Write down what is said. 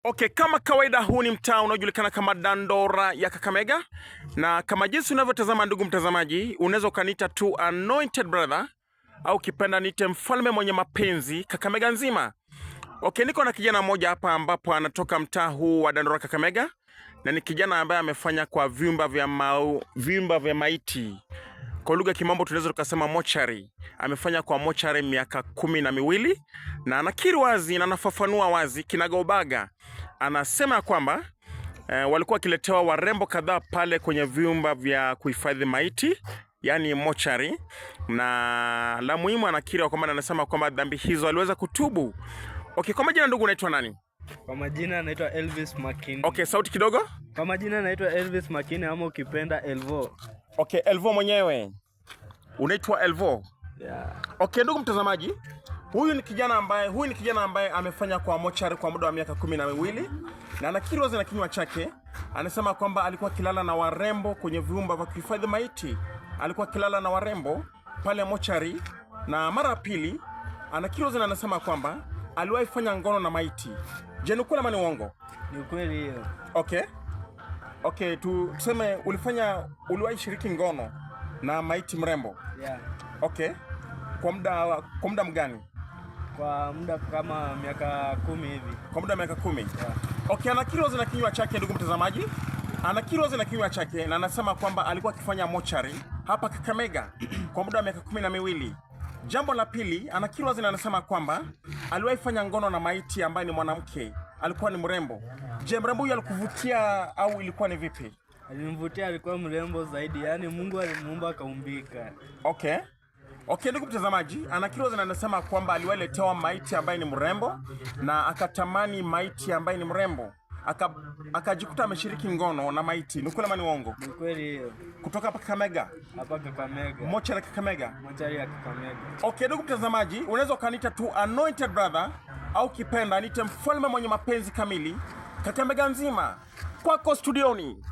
Okay, kama kawaida huu ni mtaa unaojulikana kama Dandora ya Kakamega, na kama jinsi unavyotazama ndugu mtazamaji, unaweza ukaniita tu Anointed Brother au kipenda niite mfalme mwenye mapenzi Kakamega nzima. Okay, niko na kijana mmoja hapa ambapo anatoka mtaa huu wa Dandora Kakamega, na ni kijana ambaye amefanya kwa vyumba vya maiti, kwa lugha ya kimombo tunaweza tukasema mochari. Amefanya kwa mochari miaka 12 na anakiri wazi na anafafanua wazi kinagaubaga. Anasema kwamba walikuwa wakiletewa warembo kadhaa pale kwenye vyumba vya kuhifadhi maiti, yani mochari, na la muhimu anakiri kwamba anasema kwamba dhambi hizo aliweza kutubu. Okay, kwa majina ndugu, unaitwa nani? Kwa majina naitwa Elvis Makini. Okay, sauti kidogo. Kwa majina naitwa Elvis Makini ama ukipenda Elvo. Okay, Elvo mwenyewe unaitwa Elvo. Yeah. Okay, ndugu mtazamaji, huyu ni kijana ambaye amefanya kwa mochari kwa muda wa miaka 12 na anakiri wazi na kinywa chake, anasema kwamba alikuwa akilala na warembo kwenye vyumba vya kuhifadhi maiti. Alikuwa akilala na warembo pale mochari, na mara ya pili anakiri wazi na anasema kwamba aliwahi fanya ngono na maiti. Je, ni ukweli ama ni uongo? Ni ukweli hiyo. Okay. Okay, tuseme uliwahi shiriki ngono na maiti mrembo. Yeah. Okay. Kwa muda mgani? Kwa muda kama miaka 10 hivi. Kwa muda wa miaka 10. Yeah. Okay, anakiri wazi na kinywa chake, ndugu mtazamaji, anakiri wazi na kinywa chake na anasema kwamba alikuwa akifanya mochari hapa Kakamega kwa muda wa miaka 12. Jambo la pili, anakiri wazi na anasema kwamba aliwahi fanya ngono na maiti ambaye ni mwanamke, alikuwa ni mrembo. Je, mrembo huyu alikuvutia au ilikuwa ni vipi? Alimvutia, alikuwa mrembo zaidi, yaani Mungu alimuumba akaumbika. Okay. Okay, ndugu mtazamaji, anakiri wazi na anasema kwamba aliwaletewa maiti ambaye ni mrembo na akatamani maiti ambaye ni mrembo. Akajikuta ameshiriki ngono na maiti. Ni kweli ama ni uongo? Ni ukweli hiyo. Kutoka hapa Kakamega, Hapa Kakamega. mochari Kakamega. Mochari ya Kakamega. Okay, ndugu mtazamaji, unaweza ukaniita tu Anointed Brother au kipenda niite mfalme mwenye mapenzi kamili Kakamega nzima. Kwako studioni.